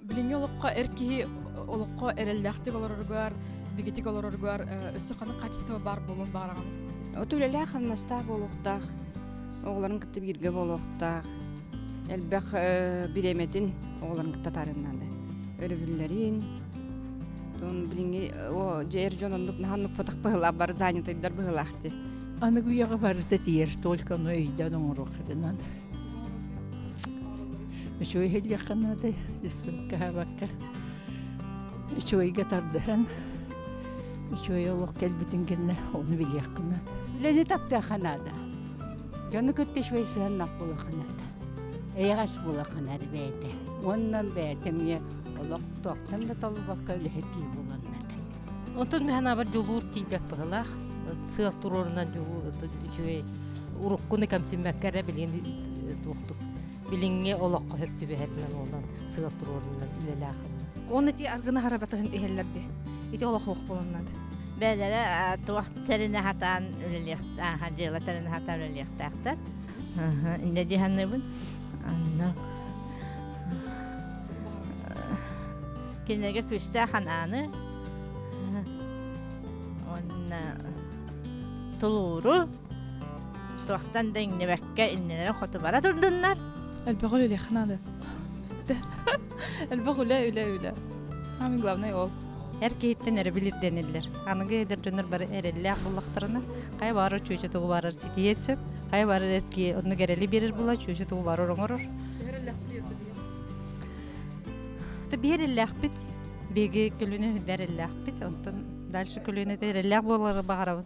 Билиҥҥи олоххо эр киһи олоххо эрэллээхтик олороругар, бигэтик олороругар өссө ханнык хаачыстыба баар буолуон баҕараҕын? От үлэлээх хамнастаах буолуохтаах, оҕолорун кытта бииргэ буолуохтаах, элбэх бириэмэтин оҕолорун кытта таарыннаада. Өрөбүллэрин, билиҥҥи эр дьон оннук наһаа оннук потах быһылаах бары занятыйдар быһылаах дии. Аныгы үйэҕэ барыта тиийэр, только ону өйдөөн оҥоруохха наада. Үчүгэй иһиллиэххэ наада, испэккэ-аһаабакка. Үчүгэйгэ тардыһан, үчүгэй олох кэлбитин кэннэ ону билиэххэ наада. Үлэни таптыахха наада. Дьону кытта үчүгэй сыһыаннаах буолуохха наада. Эйэҕэс буолуохха наада бэйэтэ. Уонна бэйэтэ эмиэ олох туохтан да толлубакка үлэһит киһи буолуон наада. Онтон мин санаабар дьулуур тиийбэт быһыылаах. Сыал туруорунан дьулуур үчүгэй уруккуну кэмсиммэккэ эрэ билигин туохтук билиҥҥи олоххо сөп түбэһэринэн уонан сыал туруорунан үлэлээх. Оны ти аргыны харабатыһын иһэллэрди. Ити олох ох болоннады. Бэйэлэрэ туох тэринэ хатаан үлэлиэх дьыала тэринэ хатаан үлэлиэхтээхтэр. Инде диһанныбын. Анна кинилэргэ күүстээх анааны уонна тулууру туохтан да иҥнибэккэ иннилэрин хоту бара турдуннар. Элбэх үлэлиэххэ наада. Элбэх үлэ, үлэ, үлэ. Самый главный ол. Эр киһиттэн эрэ билирдэниллэр. Аныгы эдэр дьоннор бары эрэллээх буллахтарына, хайа баарар чүөчэ тугу баарар ситиһиэн сөп, хайа баарар эр киһи оннук эрэли биэрэр була, чүөчэ тугу баарар оҥорор. Биһи эрэллээхпит, биһиги көлүөнэ үрдэ эрэллээхпит, онтон дальше көлүөнэтэ эрэллээх буолары баҕарабын.